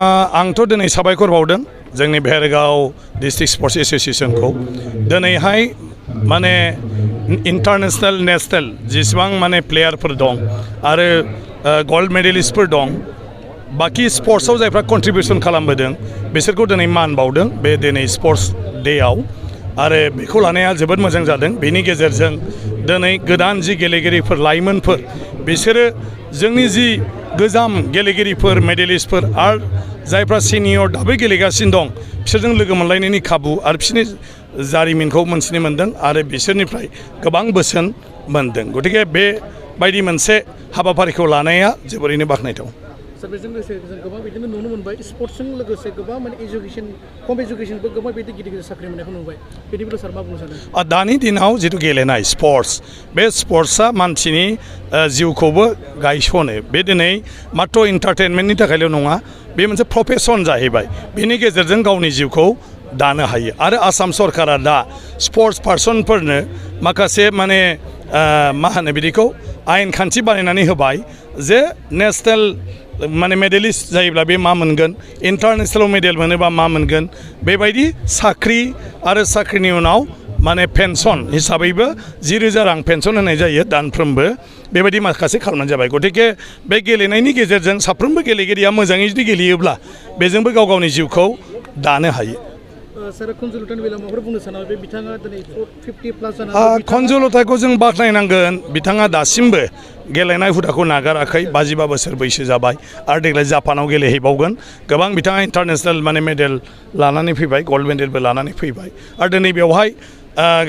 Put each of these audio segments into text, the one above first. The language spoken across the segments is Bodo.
आंथ' दिनै साबायखर बावदों जोंनि भेरगाव डिस्ट्रिक्ट स्पर्ट्स एसोसिएशनखौ दिनैहाय माने इन्टारनेशनेल नेशनेल जेसेबां माने प्लेयारफोर दं आरो गल्ड मेडेलिस्टफोर दं बाकी स्पर्ट्सआव जायफ्रा कन्ट्रिबिउसन खालामबोदों बिसोरखौ दिनै मान बावदों बे दिनै स्पर्ट्स डेआव आरो बेखौ लानाया जोबोद मोजां जादों बेनि गेजेरजों दिनै गोदान जि गेलेगिरिफोर लाइमोनफोर बिसोरो जोंनि जि गोजाम गेलेगिरिफोर मेडेलिस्टफोर आरो जायफ्रा सिनियर दाबो गेलेगासिनो दं बिसोरजों लोगो मोनलायनायनि खाबु आरो बिसोरनि जारिमिनखौ मोनथिनो मोनदों आरो बिसोरनिफ्राय गोबां बोसोन मोनदों गतिके बेबायदि मोनसे हाबाफारिखौ लानाया जोबोरैनो बाख्नायथाव सर बेजों लोगोसे जों गोबां बिदिनो नुनो मोनबाय स्पर्ट्सजों लोगोसे गोबां माने एजुकेशन कम एजुकेशनबो गोबां बिदि गिदिर गिदिर साख्रि मोननायखौ नुबाय बिदिब्ला सार मा बुंनो सानो दानि दिनाव जिथु गेलेनाय स्पर्ट्स बे स्पर्ट्सआ मानसिनि जिउखौबो गायसनो बे दिनै मात्र इन्टारटेनमेन्टनि थाखायल' नङा बे मोनसे प्रफेसन जाहैबाय बेनि गेजेरजों गावनि जिउखौ दानो हायो आरो आसाम सरकारा दा स्पर्ट्स पार्सनफोरनो माखासे माने मा होनो बिदिखौ आयेन खान्थि बानायनानै होबाय जे नेशनेल माने मेडेलिस्ट जायोब्ला बे मा मोनगोन इन्टारनेशनेल मेडेल मोनोबा मा मोनगोन बेबायदि साख्रि आरो साख्रिनि उनाव माने पेन्सन हिसाबैबो 10,000 रां पेन्सन होनाय जायो दानफ्रोमबो बेबायदि माखासे खालामनाय जाबाय गतिके बे गेलेनायनि गेजेरजों साफ्रोमबो गेलेगिरिया मोजाङै जुदि गेलेयोब्ला बेजोंबो गाव गावनि जिउखौ दानो हायो सर खनजुलतानि बेलायाव माबाफोर बुंनो सानो बे बिथाङा दिनै 50+ जानानै खनजुलताखौ जों बाख्नायनांगोन बिथाङा दासिमबो गेलेनाय हुदाखौ नागाराखै 52 बोसोर बैसो जाबाय आरो देग्लाय जापानाव गेलेहैबावगोन गोबां बिथाङा इन्टारनेशनेल माने मेडेल लानानै फैबाय गल्ड मेडेलबो लानानै फैबाय आरो दिनै बेवहाय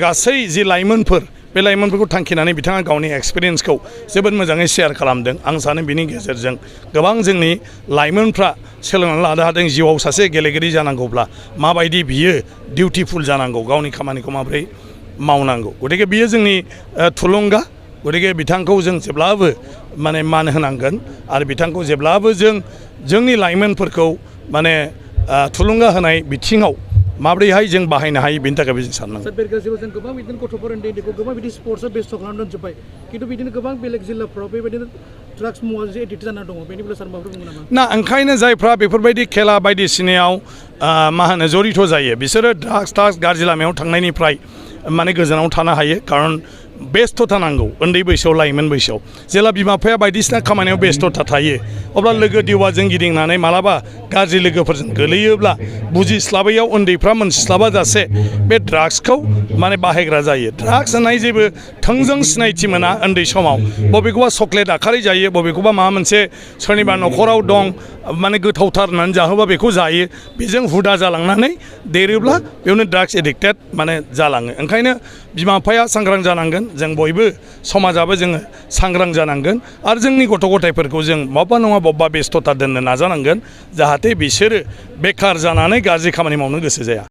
गासै जि लाइमोनफोर बे लाइमोनफोरखौ थांखिनानै बिथाङा गावनि एक्सपिरियेन्सखौ जोबोद मोजाङै शेयार खालामदों आं सानो बिनि गेजेरजों गोबां जोंनि लाइमोनफ्रा सोलोंनानै लानो हादों जिउआव सासे गेलेगिरि जानांगौब्ला माबायदि बियो डिउटिफुल जानांगौ गावनि खामानिखौ माबोरै मावनांगौ गतिके बियो जोंनि थुलुंगा गतिके बिथांखौ जों जेब्लाबो माने मान होनांगोन आरो बिथांखौ जेब्लाबो जोंनि लाइमोनफोरखौ माने थुलुंगा होनाय बिथिङाव माब्रैहाय जों बाहायनो हायो बेनि थाखायबो जों साननांगौ सर बेरगासिबो जों गोबां बिदिनो गथ'फोर उन्दैखौ गोबां बिदि स्पर्ट्सआव बेस्थ' खालामनानै दोनजोब्बाय खिन्थु बिदिनो गोबां बेलेग जिल्लाफ्राव बेबायदिनो ड्राग्स मुवाजों एडिक्ट जाना दङ बेनिफ्राय सार माबाफोर बुङो नामा ना ओंखायनो जायफ्रा बेफोरबायदि खेला बायदिसिनायाव मा होनो जरित जायो बिसोरो ड्राग्स गाज्रि लामायाव थांनायनिफ्राय माने गोजानाव थानो हायो खारन बेस्थ'था नांगौ उन्दै बैसोआव लाइमोन बैसोआव जेला बिमा बिफाया बायदिसिना खामानियाव बेस्थ'था थायो अब्ला लोगो दिवाजों गिदिंनानै मालाबा गाज्रि लोगोफोरजों गोलैयोब्ला बुजिस्लाबैयाव उन्दैफ्रा मोनस्लाबा जासे बे ड्राग्सखौ माने बाहायग्रा जायो ड्राग्स होननाय जेबो थोंजों सिनायथि मोना उन्दै समाव बबेखौबा चक्लेट आखारै जायो बबेखौबा माबा मोनसे सोरनिबा न'खराव दं माने गोथावथार होननानै जाहोबा बेखौ जायो बेजों हुदा जालांनानै देरोब्ला बेयावनो ड्राग्स एडिक्टेड माने जालाङो ओंखायनो बिमा बिफाया सांग्रां जानांगोन जों बयबो समाजाबो जोङो सांग्रां जानांगोन आरो जोंनि गथ' गथायफोरखौ जों बबेबा नङा बबेबा बेस्थ'था दोननो नाजानांगोन जाहाथे बिसोरो बेखार जानानै गाज्रि खामानि मावनो गोसो जाया